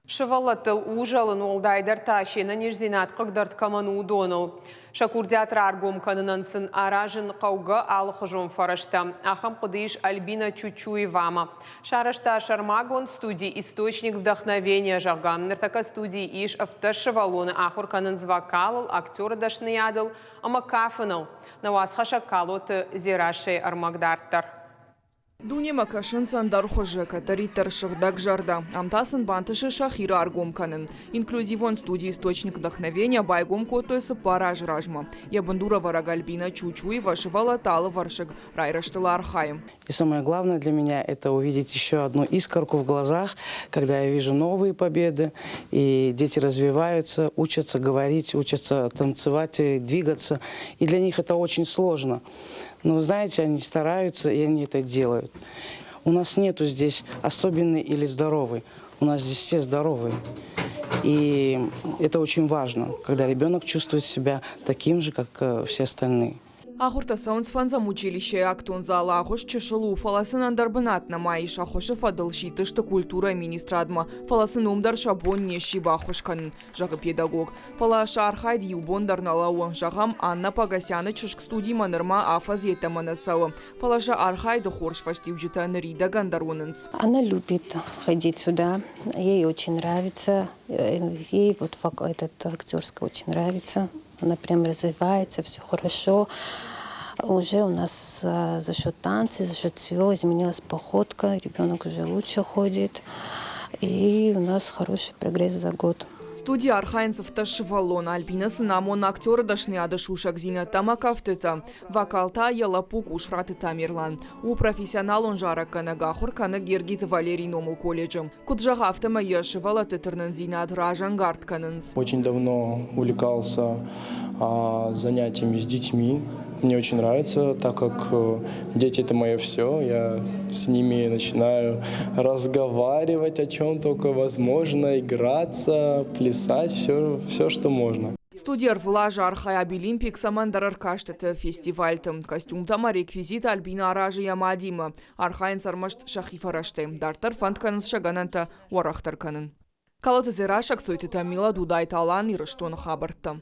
Сывӕллӕттыл узӕлын, уӕлдайдӕр та се нӕниздзинад хъыгдӕрд кӕмӕн у, уыдоныл. Сӕ курдиат раргом кӕнынӕн сын аразын хъӕугӕ алыхуызон фӕрӕзтӕ. Ахӕм хъуыды ис Альбина Чучуевамӕ. Сарӕзта сӕрмагонд студи «Источник вдохновения», зӕгъгӕ. Ныртӕккӕ студийы ис 17 сывӕллоны, ахуыр кӕнынц вокалыл, актеры дӕсныйадыл ӕмӕ кафыныл. Нӕ уацхӕссӕг Калоты Дзерассӕйы ӕрмӕг дарддӕр. Дунемӕ кӕсынц ӕндӕр хуызы, кӕддӕриддӕр сыгъдӕг зӕрдӕ. Ам та сын бантысы сӕхи раргом кӕнын. Инклюзивон студи «Источник вдохновения» байгом кодтой 4 азы размӕ. Йӕ бындурӕвӕрӕг Альбина Чучуева сывӕллӕтты алывӕрсыг райрӕзтыл архайы. И самое главное для меня – это увидеть еще одну искорку в глазах, когда я вижу новые победы, и дети развиваются, учатся говорить, учатся танцевать, и двигаться. И для них это очень сложно. Но, знаете, они стараются, и они это делают. У нас нету здесь особенный или здоровый. У нас здесь все здоровые. И это очень важно, когда ребенок чувствует себя таким же, как все остальные. Ахуыртӕ цӕуынц фӕндзӕм училищейы актон залы. Агъуыст чысыл у, фӕлӕ сын ӕндӕр бынат нӕма ис. Ӕххуысы фӕдыл сидтысты культурӕйы министрадмӕ, фӕлӕ сын уым дӕр сӕ бон не сси баххуыс кӕнын, зӕгъы педагог. Фӕлӕ сӕ архайд иу бон дӕр нӕ лӕууы. Зӕгъӕм, Анна Погосяны чызг студимӕ нырма афӕдз йеддӕмӕ нӕ цӕуы, фӕлӕ сӕ архайды хорз фӕстиуджытӕ ныридӕгӕн дӕр уынынц. Она любит ходить сюда, ей очень нравится, ей вот этот актерский очень нравится. Она прям развивается, все хорошо. Уже у нас за счет танца, за счет всего изменилась походка, ребенок уже лучше ходит. И у нас хороший прогресс за год. Студийы архайынц 17 сывӕллоны. Альбина сын амоны актеры дӕсныйады сусӕгдзинӕдтӕ ӕмӕ кӕфтытӕ. Вокал та йӕ лӕппу Къусраты Тамерлан. У профессионалон зарӕггӕнӕг, ахуыр кӕны Гергиты Валерийы номыл колледжы. Куыд зӕгъы, афтӕмӕй йӕ сывӕллӕтты тырнындзинад разӕнгард кӕнынц. Очень давно увлекался занятиями с детьми. Мне очень нравится, так как дети – это мое все. Я с ними начинаю разговаривать о чем только возможно, играться, плясать, все, все что можно. Студи ӕрвылаз архайы Абилимпикс ӕмӕ ӕндӕр ӕркастыты, фестивальты. Костюмтӕ ӕмӕ реквизит Альбина аразы йӕ мадимӕ. Архайынц ӕрмӕст сӕхи фӕрӕзтӕй. Дарддӕр фӕнд кӕнынц сӕ гӕнӕнтӕ уӕрӕхдӕр кӕнын. Калоты Дзерассӕ, Кцойты Тамила, Дудайты Алан, Ирыстоны хабӕрттӕ.